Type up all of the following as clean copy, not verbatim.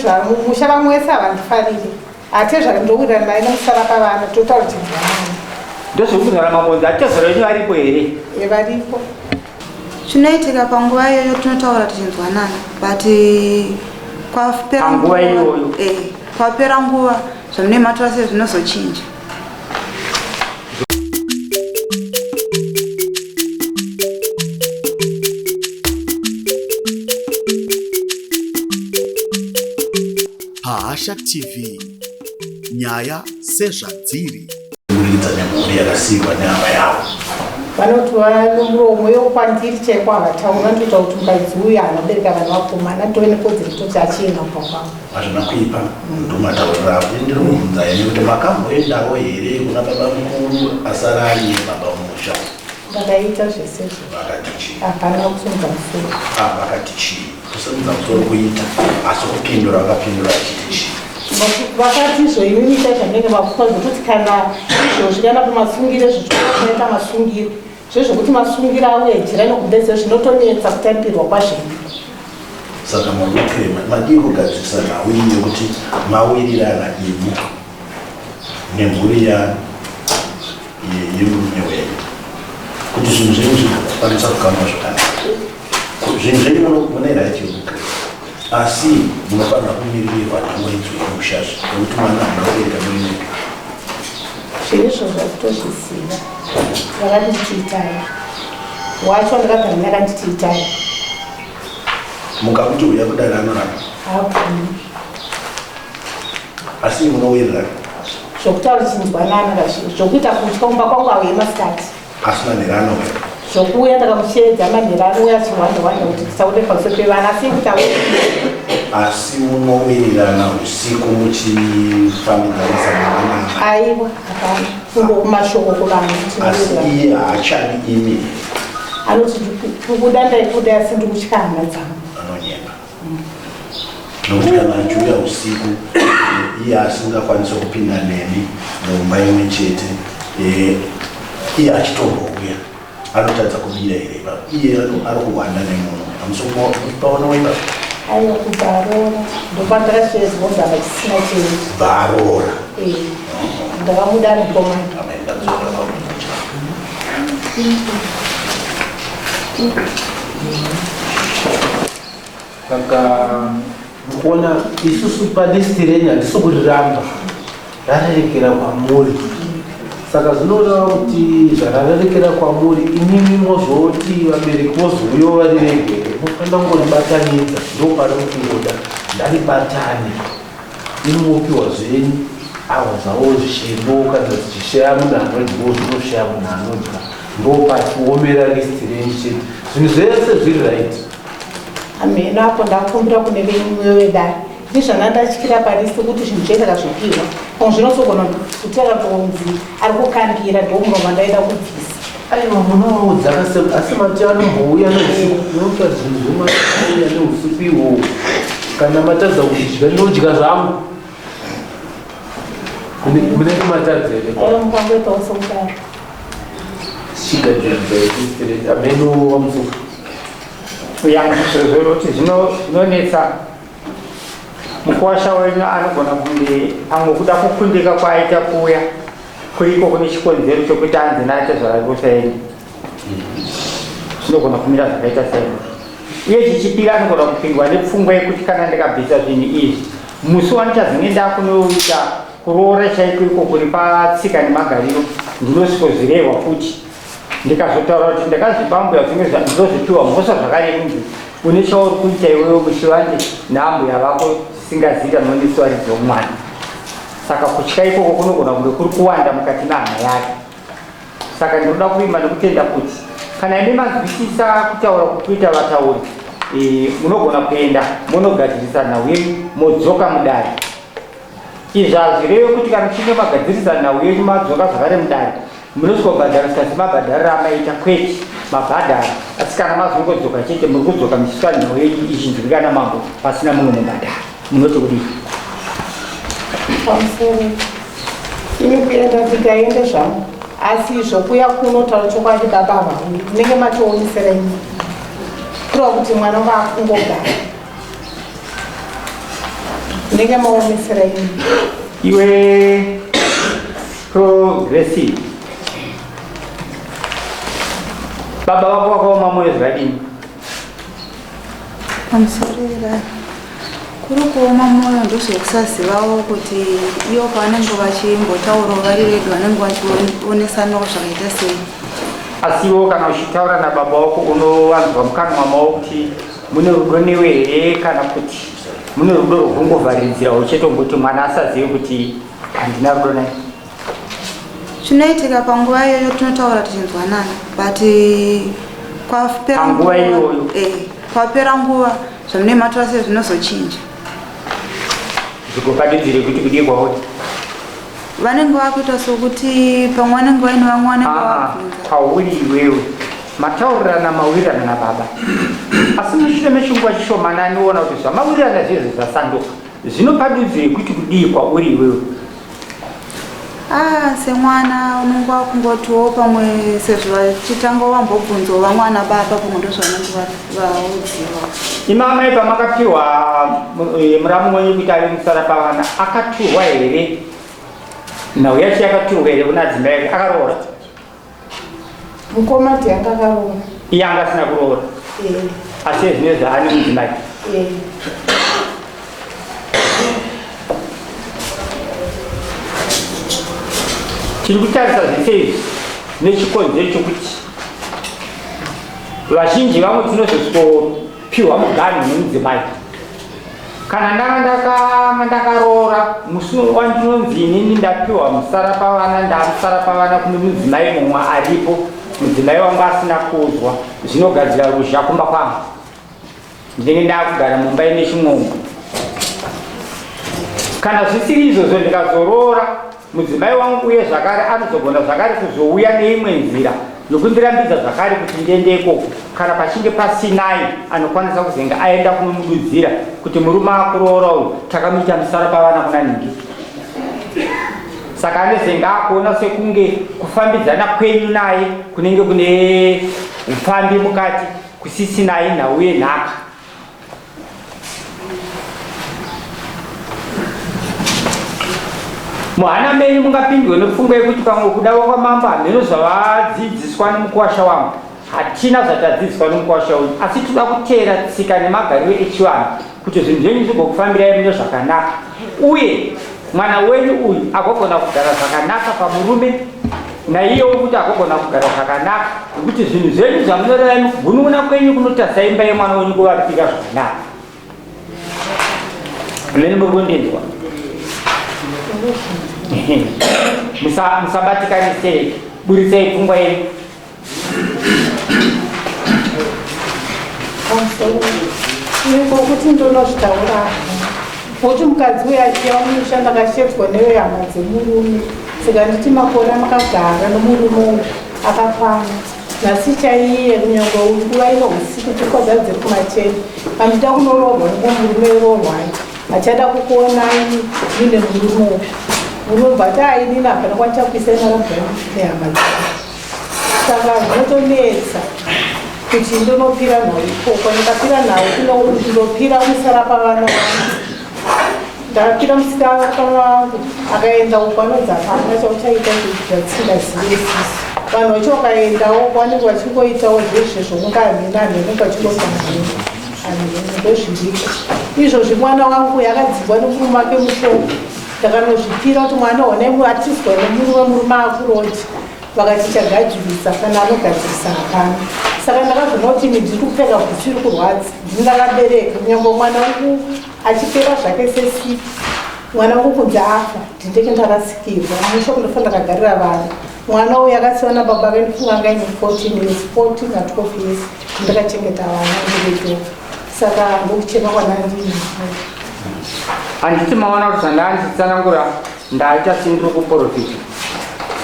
Atezvara mumusha vamwe wese havandifariri. Atezvara ndowirirana naye nemusara pavana totaura chinzwanana. Ndozvekuzvara makonzi atezvara venyu varipo here? E varipo. Chinoitika panguva iyoyo tinotaura tichinzwanana but kwapera nguva iyoyo eh, kwapera nguva zvamune matora sei zvinozochinja. Pahasha TV, nyaya sezvadziri. Kuburikidza nemhuri yakasiiwa nehama yavo. Vanoti vanomuromo yokwandiri chaiko havatauri vanotoita kuti mukadzi uyu haana kubereka vana vakomana tove nekodzero toti achienda kumba kwavo. Hazvina kuipa ndomatauriro avo. Ini ndiri kubvunza ini kuti makamboendawo here kuna baba mukuru asara ari iye baba mumusha? Ndakaita zvese izvo. Vakati chii? Hapana kusimudza musoro. Ah, vakati chii? Kusimudza musoro kuita asi kupindura vakapindura vachiti chii? Vakati izvo imimi itai zvamunenge makupa zvekuti kana izvozvi kana pamasungiro zvichikuita masungiro zvezvekuti masungiro auya jira nokubetsera zvinotonetsa kutambirwa kwazviri. Saka mabukrema madii kugadzirisa nhau iyi yekuti mawirirana imi nemhuri ya yemurume wenyu kuti zvinhu zvenyu zvigokwanisa kukamba zvakanaka. Zvinhu zvenyu mune right yekugara asi munofanira kumiririrwa nemuridzi wemusha nekuti mwana hamuna kubereka muri mega. Zvirizvo zvakutozviziva vakanditi itai wacho ndakagara naye akanditi itai Mukamuti uya kudare anoramba. Haabvumi. Asi munowirirana. Zvokutaura tichinzwanana kazhinji zvokuita kutya kumba kwangu auye masikati. Asi manheru anouya. Zvokuuya ndakamusheedza manheru anouya achihwanda hwanda kuti tisaone pamusoro pevana asi kuti auye. Asi munowirirana usiku muchifambidzana samwana naamai. Aiwa hapana. Kungokumashoko kuvanhu Asi iye haachadi imi here? Anoti kukuda ndaikuda asi ndikutya hama dzangu. Anonyepa. Nokuti kana achiuya usiku iye asingakwanisi kupinda nemi mumba imwe chete eh, iye achitombouya anotadza kubira here ipapo iye ari kuhwanda nemuno hamusopaonawo ipapo Aiwa kubva aroora ndopandakashedzwa kunzi apa chisina chinhu. Bva aroora. Eh, ndakamuda ari mukomana. Amen, ndadzoka pakuita. Saka mukuona isusu palist renyu hatisi kuriramba rarerekera kwamuri saka zvinoreva kuti zvararerekera kwamuri imimi mozoti vabereki vozouya variregere mofanira kungoribatanidza ndopari mukungoda ndaribatane imi mopiwa zvenyu awa zvavo zvichiendawo kana zvichishaya munhu anodyawo zvinoshaya munhu anodya ndopatiomera list renyu chete zvinhu zvese zviri right Hameno apo ndakumbira kune venyu vedare ndizvana ndatyira palist kuti zvinhu zve ndakazvipihwa pamwe zvinozogona kutera kunzi ari kukandira ndomuromo wandaida kubvisa. Aiwa munovaudza asi mati anombouya neusiku munoita zvinhu zvemauya neusiku ihwohwo kana matadza kudya ndodya zvangu munenge matadza here mukangoitawo sokudaro chigadziridzai ameno wamusuka Ya ndizvozvo kuti zvinonetsa mukuwasha wenyu anogona kunge pamwe kuda kukundika kwaaita kuuya kuriko kune chikonzero chokuti anzi naatezvara kusaendi zvinogona kumira zvakaita saizvozvo uye chichipiri anogona kupindwa nepfungwa yekuti kana ndikabvisa zvinhu izvi musi wandichazenge ndakunoita kuroora chaiko iko kuri patsika nemagariro ndinosvikozvirehwa futi ndikazotaura kuti ndakazvipa mbuya zvimwe ndozvipiwa mhosva zvakare kunzi une chauri kuita iwewe muchivande naambuya vako zvisingazivi anonetsa varidzi vomwana saka kutya ikoko kunogona kunge kuri kuwanda mukati mehana yake saka ndinoda kuvimba nekutenda kuti kana imi manzwisisa kutaura kukuita vatauri e, munogona kuenda monogadzirisa nhau yenyu modzoka mudare Izvi hazvirevi kuti kana muchinge magadzirisa nhau yenyu madzoka zvakare mudare munosvikobhadhariswa semabhadhariro amaita kwete mabhadhara asi kana mazongodzoka chete muri kudzoka muchisvika nhau yenyu ichinzwika namambo pasina mumwe mubhadhara munoti kudii Pamusoro ini kuenda ndikaende zvangu asi zvokuya kuno taura chokwadi baba havauyi munenge matoonesera ini kureva kuti mwana wakungogara. Ndenge maomesera ini. Iwe progressive. Baba vako vakaoma moyo zvakadini? Pamusoro kuri kuoma mwoyo ndozvekusazivawo kuti ivo pavanenge vachimbotaurawo vari vega vanenge vachionesanawo zvakaita sei. Asiwo kana uchitaura nababa vako unovanzwa mukanwa mavo kuti mune rudo newe here kana kuti mune rudo rwokungovharidzirawo chete ngokuti mwana asazive kuti handina rudo naye? Chinoitika panguva iyoyo tinotaura tichinzwanana but kwapera nguva iyoyo eh, kwapera nguva zvamunenge matora sei zvinozochinja. Zvigopadudzire kuti kudii kwauri? Vanenge vakuita sokuti pamwe vanenge vaine vamwe vanenge ah, vabvunza. Kwauri iwewe mataurirana mawirirana nababa asi mushure mechinguva chishomanani woona kuti zvamawirirana zvezvo zvasanduka zvinopa dudzo yekuti kudii kwauri iwewe? Ah, semwana unenge wakungotiwo pamwe sezvo vachitanga wambobvunzawo vamwe ana baba pamwe ndozvavanenge vaudziwa. Imi amai pamakapiwa eh, muramu wenyu kuti ave musara pavana akaturwa here? Nhau yacho yakaturwa here kuna adzimai ake? Akaroora? Mukoma ndiye anga akaroora. Iye anga asina kuroora. Eh. Asi zvinezvi ane mudzimai. Eh. Tiri kutarisa zvese izvi nechikonzero chokuti vazhinji vamwe tinozosikopiwa muganhu nemudzimai. Kana ndanga ndakanga ndakaroora musi wandinonzi inini ndapiwa musara pavana ndamusara pavana kune mudzimai mumwe aripo mudzimai wangu asina kuzwa zvinogadzira ruzha kumba kwangu. Ndinenge ndakugara mumba ine chimwongo. Kana zvisiri izvozvo ndikazoroora mudzimai wangu uye zvakare anozogona zvakare kuzouya neimwe nzira yokundirambidza zvakare kuti ndiende ikoko kana pachinge pasinai anokwanisa kuzenge aenda kunomududzira kuti murume akuroora uyu takamuita musara pavana kuna nhingi. Saka anezenge akuona sekunge kufambidzana kwenyu naye kunenge kune upfambi mukati kusisina inhau yenhaka. Muhana menyu mungapindwe nepfungwa yekuti pamwe kuda kwamambo hameno zvavadzidziswa nemukuwasha wangu. Hatina zvatadzidziswa nemukuwasha uyu, asi toda kuteera tsika nemagariro echivanhu kuti zvinhu zvenyu zvigokufambirai mune zvakanaka uye mwana wenyu uyu agogona kugara zvakanaka pamurume naiyewo kuti agogona kugara zvakanaka nekuti zvinhu zvenyu zvamunoreva imi kugunun'una kwenyu kunotasa imba yemwana wenyu kuvapika zvakanaka. Mene muri kundinzwa? Musabatikanisei, buritsai pfungwa yenyu. Ngokuti ndonozvitaura kuti mukadzi uyo achiya musha ndakashedzwa nehama dzemurume saka nditi makore amakagara nomurume uyu akakwana nhasi chaiye kunyangwe nguva ino usiku tikodza dziri kumacheni pandida kunoroorwa nemumwe murume roorwai achada kukuonai mune murume uyu unobva ati ainini hapana kwandichakuisai marabva nehama dzangu saka zvinotonetsa kuti ndonopira nhau ikoko ndikapira nhau ndopira musara pavana vangu ndakapira musara pavangu akaenda uko anonzi hapana chauchaita zvatisingazivesisi vanhu vacho vakaendawo vanenge vachingoitawo zvezve zvokunga hamena hamene vachingoita hamene hamene ndozviriko izvozvi mwana wangu yakadzingwa nemurume wake mushoko ndakanozvipira kuti mwana one atizwa nemurume murume akuroji vakati chagadzirisa kana anogadzirisa hapana saka ndakazoona kuti ini ndiri kupfeka bhutsu iri kurwadza ndini ndakabereka kunyange mwana wangu achipera zvake sesi mwana wangu kunzi afa ndindeke ndarasikirwa musho kundofa ndakagarira vana mwana uyu akasiwa nababa vake ndifunga anga aine 14 years 14 na 12 years ndakachengeta vana ndirido saka ndokuchema kwanandini handiti maona kuti zvandanditsanangura Ndaita sendiri kuporofita.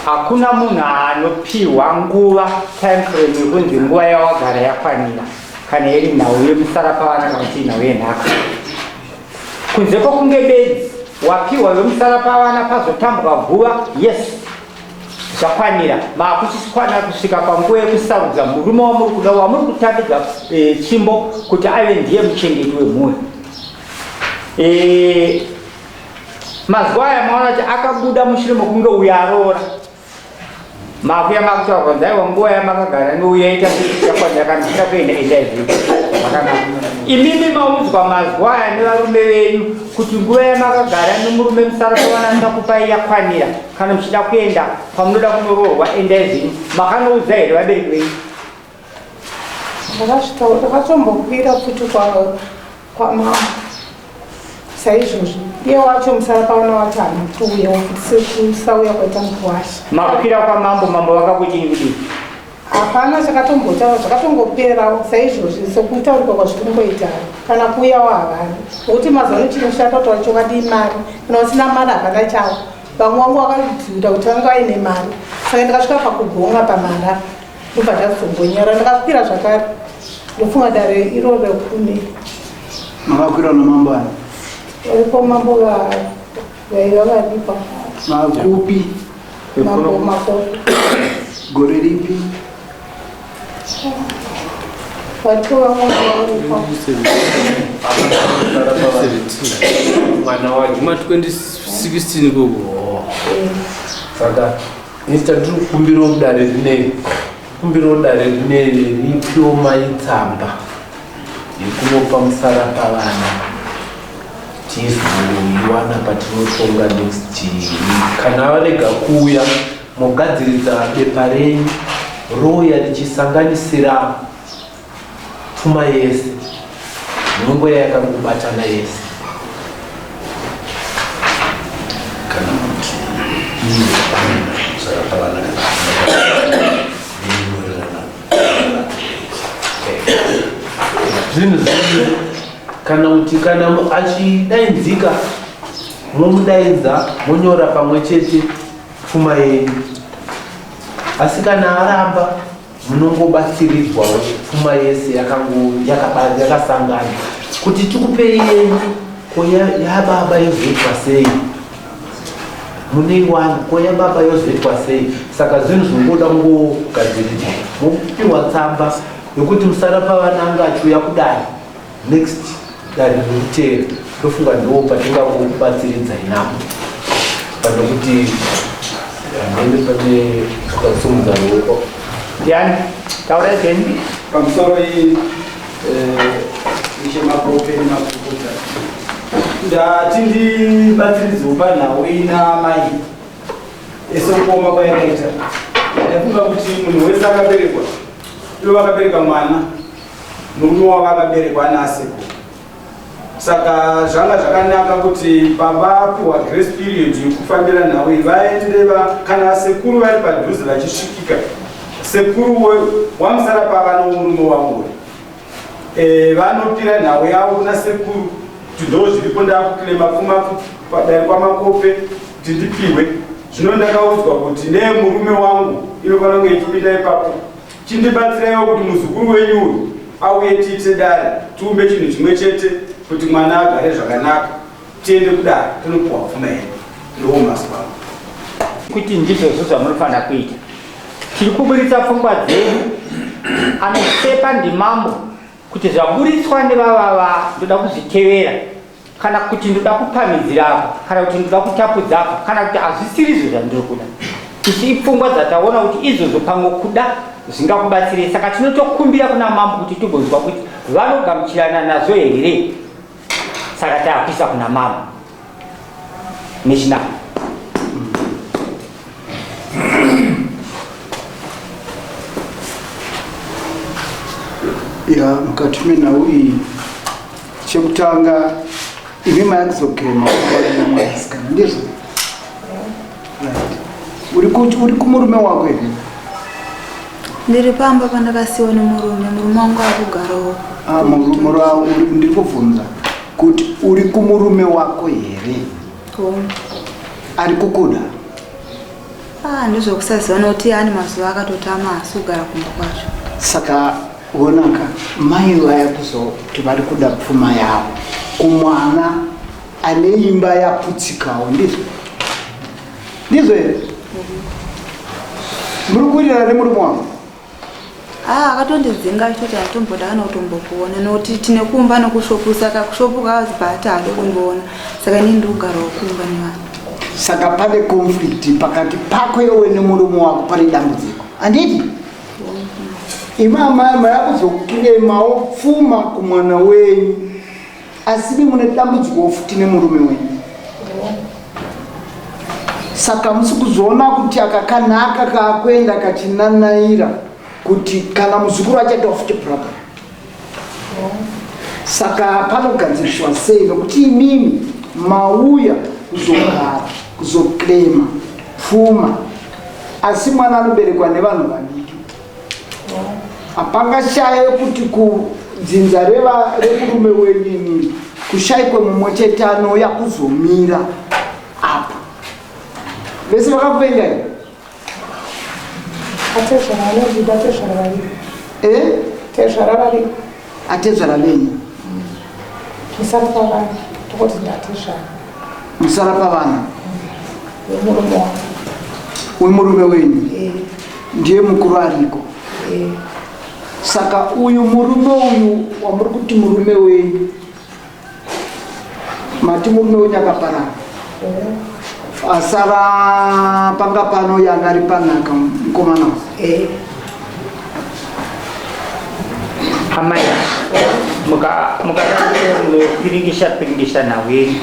Hakuna munhu anopiwa nguva time frame yekunzi nguva yawagara yakwanira kana iri nhau yemusara pavana kana kuti nhau yenhaka. Kunze kwokunge bedzi wapiwa yomusara pavana pazotambwa guva yes zvakwanira maakuchisikwana kusvika panguva yekusarudza murume wamuri kuda wamuri kutambidza eh, tsvimbo kuti ave ndiye muchengeti wemhuri. Eh, Mazuva aya maona kuti akabuda mushure mekunge uyo aroora. Makuya makutaura kwanzi aiwa nguva yamakagara nouya ita yakwanira kana muchida kuenda endai zvenyu. Zvakanaka. Imimi maudzwa mazuva aya nevarume venyu kuti nguva yamakagara nemurume musara pavananisa kupai yakwanira kana muchida kuenda kwamunoda kunoroorwa endai zvenyu. Makanoudza here vabereki venyu? Ndakasvika ndakatombokwira futi kwa kwamambo saizvozvi iye wacho musara paona wacho haana kutouyawo futi sekusauya kwaita mukuwasha. Makwira kwamambo mambo vakakuti kudii? Hapana chakatombotaura zvakatongoperawo saizvozvi sekutaurika kwazviri kungoita kana kuuyawo havana nokuti mazuva ano chinoshata kutaura chokwadi imari kana usina mari hapana chavo vamwe vangu vakadziuta kuti vanga vaine mari saka ndakasvika pakugonga pamari apa ndobva ndazongonyara ndakakwira zvakare ndofunga dare iro rekune makakwira namambo ani varipo mambo vaiva varipo makupi mambo makope gore ripi varipo vamwe varipo mwana wacho ma 2016 koko saka Mister ndiri kukumbirawo kudare rineri kumbirawo dare rineri ripiwo mai tsamba yekunopa musara pavana tizoiwana patinotonga next week kana varega kuuya mogadziridza bepa renyu rouya richisanganisira pfuma yese nongo yakangobatana yese kana kuti iye saka pavana kana zvinhu zvinhu kana kuti kana achidainzika momudaidza monyora pamwe chete pfuma yenyu asi kana aramba munongobatsiridzwawo pfuma yese yakasangana kuti tikupei yenyu ko yababa yozoitwa sei muneiwana ko yababa yozoitwa sei saka zvinhu zvinongoda kungogadziridzwa mopiwa tsamba yokuti musara pavana anga achiuya kudai next dare ririkuteera ndofunga ndiwo patingangokubatsiridzai napo pane kuti hamene pane ukasimudza ruoko ndiani taurai zvenyu pamusoro iyi eh, ishe makope nemakukuta ndati ndibatsiridzewo panhau ina mai esekuoma kwayakaita ndafunga kuti munhu wese akaberekwa ivo vakabereka mwana murume wavo akaberekwa ana asekuru saka zvanga zvakanaka kuti pavapiwa grace period yekufambira nhau iyi vaende kana sekuru vari padhuze vachisvikika sekuru wamusara pava nomurume wavo e, vanopira nhau yavo kuna sekuru kuti ndo zviripo ndakuklema pfuma padare kwamakope kuti ndipihwe zvino ndakaudzwa kuti nemurume wangu inofanira kunge ichipinda ipapo Chindibatsiraiwo kuti muzukuru wenyu uyu auye tiite dare tiumbe chinhu chimwe chete kuti mwana agare zvakanaka tiende kudare tonopuwa pfuma yedu. Ndiwo mazuva angu. Kuti ndizvozvo zvamunofanira kuita. Tiri kuburitsa pfungwa dzedu. Anosepa ndimambo kuti zvaburitswa nevavava ndoda kuzvitevera kana kuti ndoda kupamhidzira apa kana kuti ndoda kutapudza apa kana kuti hazvisirizvo zvandiri kuda isu ipfungwa dzataona kuti izvozvo pamwe kuda zvingakubatsirei saka tinotokumbira kuna mambo kuti tigonzwa kuti vanogamuchirana nazvo here saka taakuisa kuna mambo nechinako ya mukati menhau iyi Chekutanga imi maakuzogema mwanasikana ndizvo? Right. Uri kuti uri kumurume wako here? Ndiri pamba pandakasiwa nemurume, murume wangu akugarawo. Ah, murume wako ndiri kubvunza kuti uri kumurume wako here? Hongu. Ari kukuda? Ah, ndizvokusaziva nokuti ane mazuva akatotama asi kugara kumba kwacho. Saka Honaka mai vaya kuzoti vari kuda pfuma yavo kumwana ane imba yaputsikawo ndizvo ndizvo here muri kuwirirana nemurume wangu? Ah, akatondidzinga achitoti hatomboda kana kutombokuona nokuti tine kumba nekushopu saka kushopu kaazibva ati haade kundiona saka inini ndikugarawo kumba nevanhu. Saka pane conflict pakati pako iwe nemurume wako, pane dambudziko handiti? Imi amai mayakuzoklemawo pfuma kumwana wenyu asi imi mune dambudziko futi nemurume wenyu. Saka musi kuzoona kuti aka kanhaka kaakuenda kachinanaira kuti kana muzukuru achaita futi problem. Saka panogadziriswa sei nokuti imimi mauya kuzogara kuzoklema pfuma asi mwana anoberekwa nevanhu vadiki hapangashaya yekuti kudzinza remurume wenyu imimi kushaikwe mumwe chete anouya kuzomira apa vese vakakuvengai. Atezvara vanozvida atezvara variko. Eh? Tezvara variko. Atezvara venyu. Musara pavana. Tokoti ndatezvara. Musara pavana. Wemurume wangu. Wemurume wenyu. Eh. Ndiye mukuru ariko. Eh. Saka uyu murume uyu wamuri kuti murume wenyu mati murume wenyu akaparara asara panga pano yanga ari panhaka mukomana. Eh. Amai, mukada munopiringisha piringisha nhau yenyu.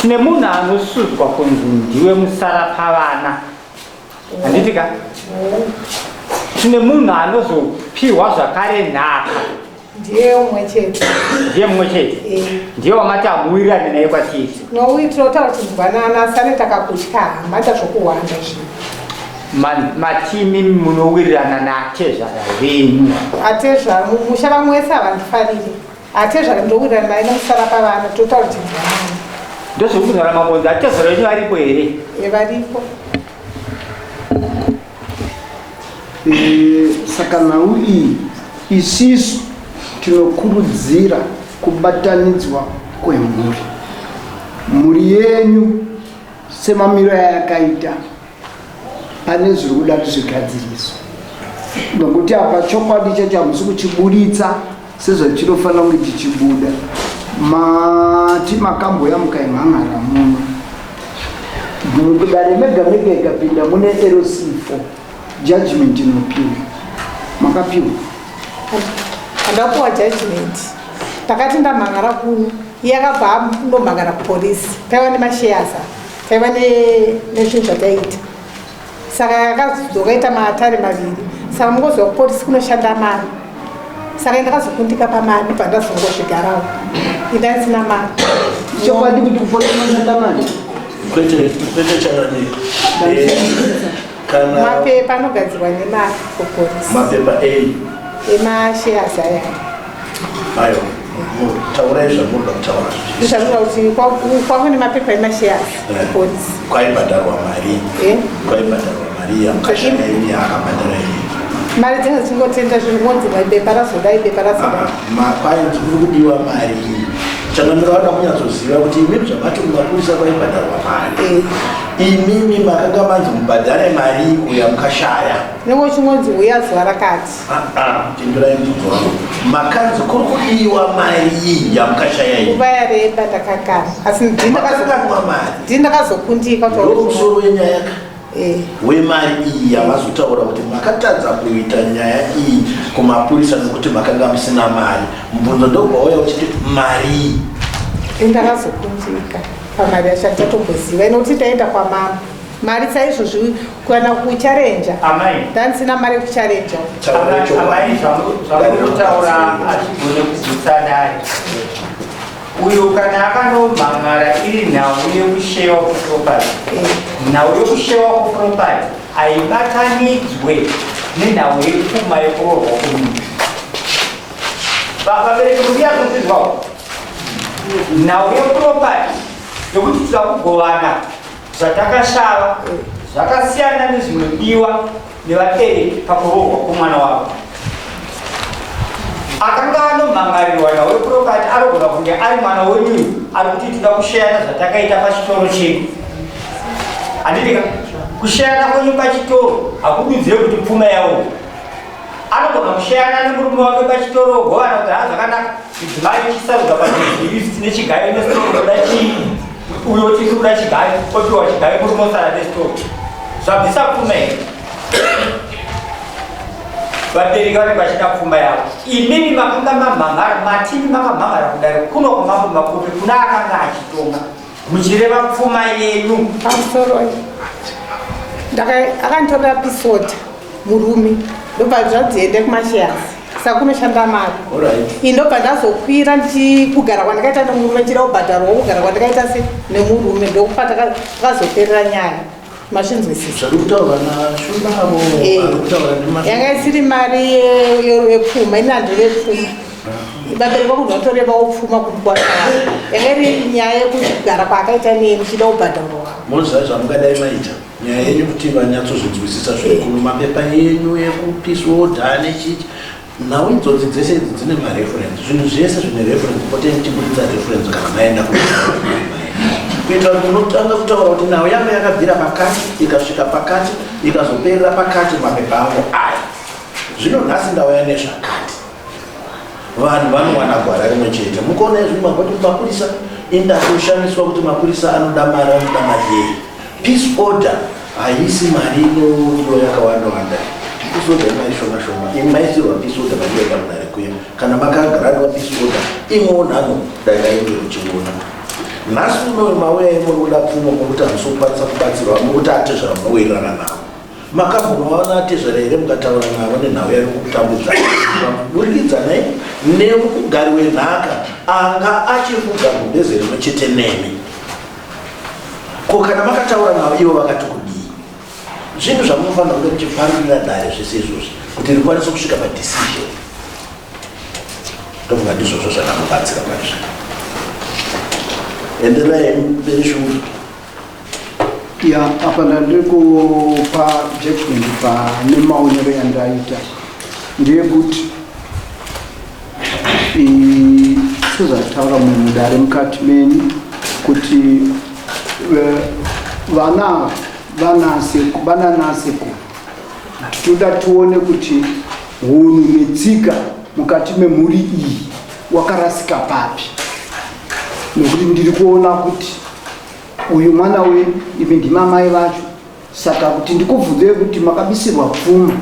Tine munhu anosudzwa kunzi ndiwe musara pavana handiti ka? Tine munhu anozopiwa zvakare nhaka. Ndiye umwe chete. Ndiye mumwe chete? Eh. Ndiye wamati hamuwirirane naye kwatiri? Nouyi tinotaura tinzwanana sane takakutya hama zvokuwanda zvinhu. Matimi munowirirana naatezvara venyu? Atezvara mumusha vamwe wese havandifariri. Atezvara ndowirirana naye nemusara pavana totaura tinzwanana. Ndozvekutaura mabonzo. Atezvara venyu varipo here? E, varipo. Saka nhau iyi isisu tinokurudzira kubatanidzwa kwemhuri. Mhuri yenyu semamiro ayakaita pane zviri kuda kuti zvigadziriswe, nokuti apa chokwadi chacho hamusi kuchiburitsa sezvachinofanira kunge chichibuda. Mati makamboya mukaimhan'ara muno mudare mega mega ikapinda mune LC4 judgment inopiwa, makapiwa? Handapuwa judgment. Ndakati ndamhan'ara kuno, iye akabva andomhan'ara kupolisi. Taiva nemashares, taiva nezvinhu zvataiita, saka akazodzoka ita matare maviri. Saka mungoziva kupolisi kunoshanda mari, saka ndakazokundika pamari bva ndazongozvigarawo indandisina mari. Chokwadi kuti kupolisi kunoshanda mari? Kwete, kwete chakadii. Kana Mapepa anogadzirwa nemari kupolisi. Mapepa ei? Emashares aya. Aiwa, taurai zvamunoda kutaura. Zvakuda kuti kwakune mapepa emashares kupolisi. Kwaibhadharwa mari? Eh? Kwaibhadharwa mari yamukashaya ini akabhadhara iyi? Mari dzinenge dzichingotenda zvinhu ngonzi bepa razodai, bepa razodai. Makwainzi kuri kudiwa mari. Changamira vada kunyatsoziva kuti imimi zvamati kumapurisa kwaibhadharwa mari, imimi makanga manzi mubhadhare mari uya mukashaya? Nenge uchingonzi uya zuva rakati. Pindurai mubvunzo wangu. Makanzi kuri kudiwa mari iyi yamukashaya iyi? Nguva yareba ndakagara, asi Makakanganwa mari? ndini ndakazokundika. Ndo musoro wenyaya ka Eh. wemari iyi yamazotaura kuti makatadza kuita nyaya iyi kumapurisa nekuti makanga musina mari. Mubvunzo ndobva wauya uchiti mari. Ndakazokundika pamari yacho, handichatomboziva nokuti ndaenda kwamama mari saizvozvi kana kucharenja. Amai. Ndandisina mari yekucharenja. Amai, zvamunotaura hazvigone kugutsa dare. Uyu kana akanomhan'ara iri nhau yekushewa kuproperty, nhau yekushewa kuproperty haibatanidzwe nenhau yepfuma yekuroorwa kwemunhu. Vabereki mukuyakudzizwawo nhau yeproperty yokuti tinoda kugovana zvatakashava zvakasiyana nezvinodiwa nevabereki pakuroorwa kwomwana wavo. Akanga anomhangarirwa nhau yeproperty anogona kunge ari mwana wenyuyu ari kuti tinoda kusheyana zvatakaita pachitoro chedu, handiti ka? Kushayana kwenyu pachitoro hakududzire kuti pfuma yavo. Anogona kushayana nemurume wake pachitoro ogovana kuti haa zvakanaka, mudzimai chisarudza pazvinhu tine chigayo nesitoro kuda chii, uyo tiri kuda chigayo, opiwa chigayo murume osara nesitoro. Zvabvisa pfuma here? Vabereki vanenge vachida pfuma yavo. Imimi makanga mamhangara, matini makamhangara kudare kuno kwamambo Makope kuna akanga achitonga. Muchireva pfuma yenyu. Pamusoro akanditorera pisota murume ndobva zvanzi ende kumashares saka kunoshanda mari ini ndobva ndazokwira ndichikugara kwandakaita nemurume ndichida kubhadharwawo kugara kwandakaita se nemurume ndokupa takazoperera nyaya mazvinzwisisa Zvari kutaurwa naShumba avo Eh. vari kutaura nema Yanga isiri mari yepfuma, ini handiri yepfuma. Vabereki vangu ndinotorevawo pfuma kumukwasha wangu. Yanga iri nyaya yekugara kwaakaita neni ndichida kubhadharwa. Moziva zvamungadai maita nyaya yenyu kuti vanyatsozvinzwisisa zvikuru mapepa enyu ekupeace order nechichi nhau idzodzi dzese idzi dzine mareference zvinhu zvese zvine reference potei muchiburitsa reference kana maenda kuitira kuti munotanga kutaura kuti nhau yangu yakabvira pakati ikasvika pakati ikazoperera pakati mapepa angu aya zvino nhasi ndauya nezvakati vanhu vanowana gwara rimwe chete mukuona izvi mangoti mapurisa indakushamiswa kuti mapurisa anoda mari anoda mari yei peace order haisi mari inodiwa yakawanda wanda peace order imari shoma shoma imi maisirwa peace order mainoenda kudare kuya kana makagaradiwa peace order imwewo nhano dai rainge muchiona nhasi unoyo mauya imuri kuda pfuma mukuti hamusi kukwanisa kubatsirwa mukuti atezvara munowirirana navo Makabvumawo naatezvara here mukataura navo nenhau yari kukutambudza kuburikidza ne nemugari wenhaka anga achifuga gumbeze rimwe chete nemi? Ko kana makataura navo ivo vakati kudii? Zvinhu zvamunofanira kunge muchiparurira dare zvese izvozvi kuti rikwanise kusvika padecision. Ndofunga ndizvozvo zvakamubatsira parizvino. Enderai mberi Shumba. Ya, apa ndandiri kupa judgment pane maonero yandaita ndeyekuti sezvataura mumwe mudare mukati menyu kuti eh, vana vananasekuru toda tione kuti hunhu netsika mukati memhuri iyi wakarasika papi nekuti ndiri kuona kuti uyu mwana wenyu imi ndima mai vacho saka kuti ndikubvunzei kuti makabisirwa pfuma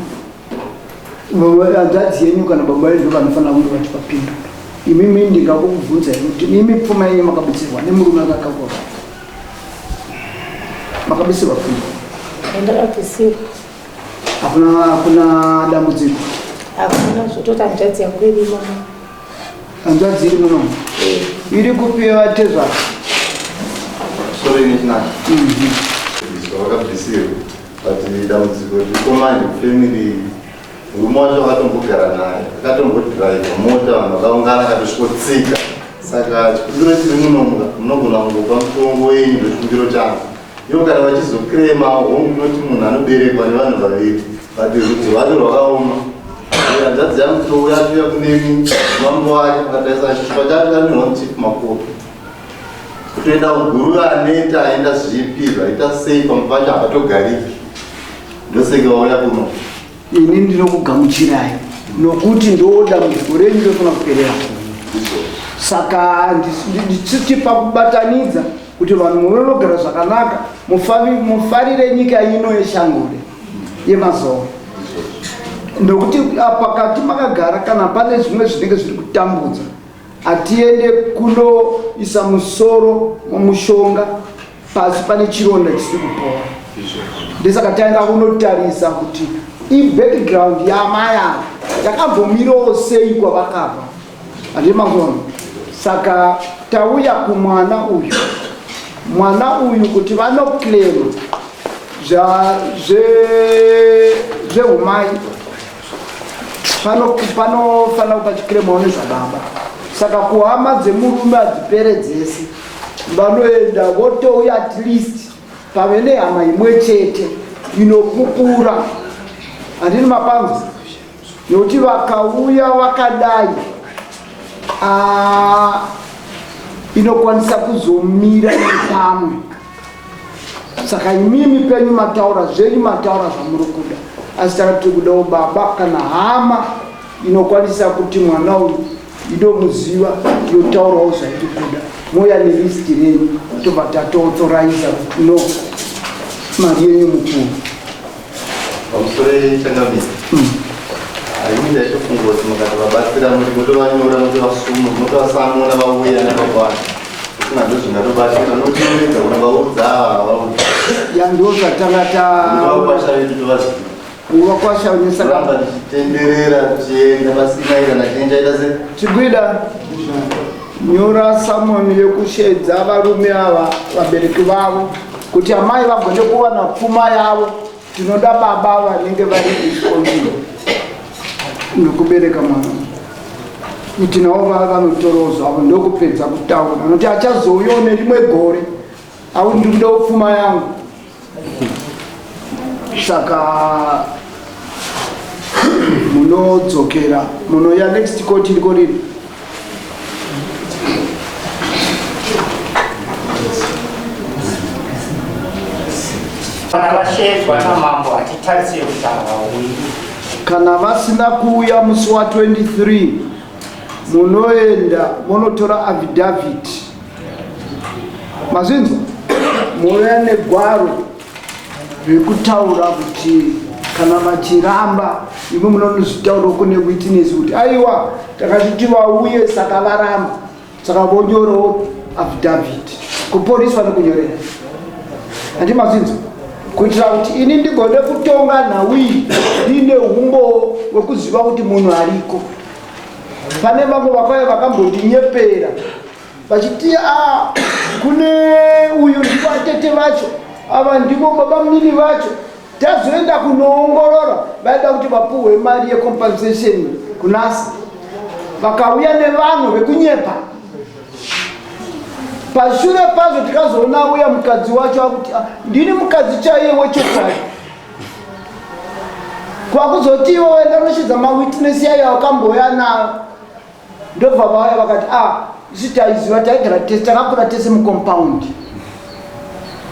hanzvadzi yenyu kana baba venyu ndovanofanira kunge vachipapindura imimi ndingakukubvunzai kuti imi pfuma yenyu makabisirwa nemurume akakakwa makabisirwa pfuma Ndakabvisirwa. Hakuna hakuna dambudziko. Hakuna zvototi hanzvadzi yangu iri muno. Hanzvadzi iri muno. Eh. Iri kupi vatezvara? Sorry nechinaka. Mhm. Vakabvisirwa but dambudziko riripo manje family murume wacho akatombogara naye akatombodhiraivha mota vanhu vakaungana akatosvikotsika saka chikumbiro chiri munomuka munogona kungopa mutongo wenyu ndochikumbiro changu Ivo kana vachizoclaima hongu tinoti munhu anoberekwa nevanhu vaviri but rudzi rwacho rwakaoma. Hanzvadzi yangu touya touya kunemi mambo wake makatarisa chishupa chacho kanyorwa muchief Makope. Kutoenda kuguruva aneta aenda zvipi zvaita sei pamwe pacho hapatogariki. Ndoseke vauya kuno. Ini ndinokugamuchirai nokuti ndo dambudziko renyu rinofanira kuperera kuno. Saka ndichipa kubatanidza kuti vanhu munogara zvakanaka mufarire nyika ino yeshangure yemazowe nokuti pakati makagara kana pane zvimwe zvinenge zviri kutambudza hatiende kunoisa musoro mumushonga pasi pane chironda chisiri kupora ndesaka taenda kunotarisa kuti ibackground yamai ava yakambomirawo sei kwavakabva Handii mazona? Saka tauya kumwana uyu, mwana uyu kuti vanoclaima zvehumai panofanira kupa chiclaimawo nezvababa. Saka kuhama dzemurume hadzipere dzese, vanoenda votouya at least pave nehama imwe chete inopupura. Handini mapanzi? Nokuti vakauya vakadai ah, inokwanisa kuzomira nepamwe. Saka imimi penyu mataura zvenyu, mataura zvamuri kuda, asi takati tiri kudawo baba kana hama inokwanisa kuti mwana uyu idomuziva, yotaurawo zvairi kuda. Mouya nelist renyu, tobva tatoauthoriza kuti no, mari yenyu mukuru. Pamusoro, changamire. Ini ndaitofunga kuti mukatovabatsira muri motovanyora, motovasuma, motovasamona vauya namangwana. Usina ndozvingatobatsira nokuti kunovaudza ava havaudza. Ya, ndo zvatanga ta Vakwasha vedu tovaziva. Vakwasha nesaka Ramba tichitenderera tichienda pasina kana chinenge chaita se. Chigwida, nyora summon yekushedza varume ava, vabereki vavo, kuti amai vagone kuwana pfuma yavo. Tinoda baba vanenge vari responsible nekubereka mwana, kuti navo vanotorawo zvavo. Ndokupedza kutaura nokuti achazouyawo nerimwe gore au ndiri kudawo pfuma yangu. Saka munodzokera, munoya next court iriko rini? Kana vashedzwa namambo, hatitarisire kuti havauyi. Kana vasina kuuya musi wa23, munoenda munotora affidavit. Mazvinzwa? Mouya negwaro rekutaura kuti kana vachiramba, imi munonozvitaura kune witness kuti aiwa, takachiti vauye, saka varamba. Saka vonyorawo affidavit kupolisi, vanokunyorera, handi? Mazvinzwa? Kuitira kuti ini ndigone kutonga nhau iyi ndiine umbowo wekuziva kuti munhu ariko. Pane vamwe vakauya vakambondinyepera vachiti a kune uyu ndivo atete vacho, ava ndivo baba munini vacho. Tazoenda kunoongorora, vaida kuti vapuhwe mari yecompensation kunasa, vakauya nevanhu vekunyepa. Pashure pazvo tikazoona uya mukadzi wacho akuti, "Ah, ndini mukadzi chaiye wechokwadi." Kwakuzoti ivo vaenda noshedza mawitness yayo akamboya nayo, ndobva vauya vakati, "A, isu taiziva, taigara tese, takakura tese mucompound,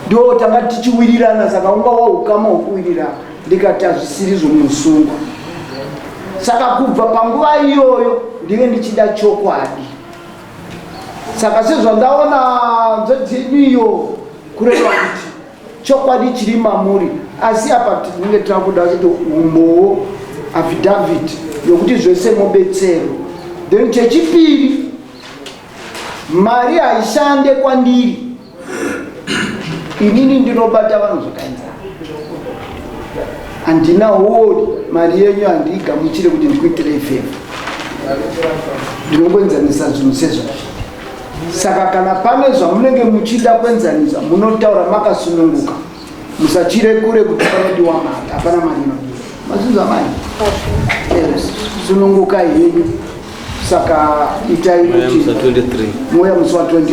ndo tanga tichiwirirana, saka unga waukama hwokuwirirana." Ndikati hazvisiri zvomusungwa. Saka kubva panguva iyoyo ndinge ndichida chokwadi. Saka sezvandaona nzodzi yenyu iyo, kureva kuti chokwadi chiri mamuri, asi apa tinenge takuda kuti umbowo, affidavit yokuti zvese mobetsero. Then chechipiri, mari haishande kwandiri. Inini ndinobata vanhu zvakaenzana, handina hori. Mari yenyu handiigamuchire kuti ndikuitirei favour, ndinongoenzanisa zvinhu sezvazvo. Saka kana pane zvamunenge muchida kuenzanisa, munotaura makasununguka. Musachire kure kuti panodiwa mari. Hapana mari inodiwa. Mazvinzwa mai? Sunungukai henyu. Saka itai kuti musi wa 23. Mouya musi wa 23.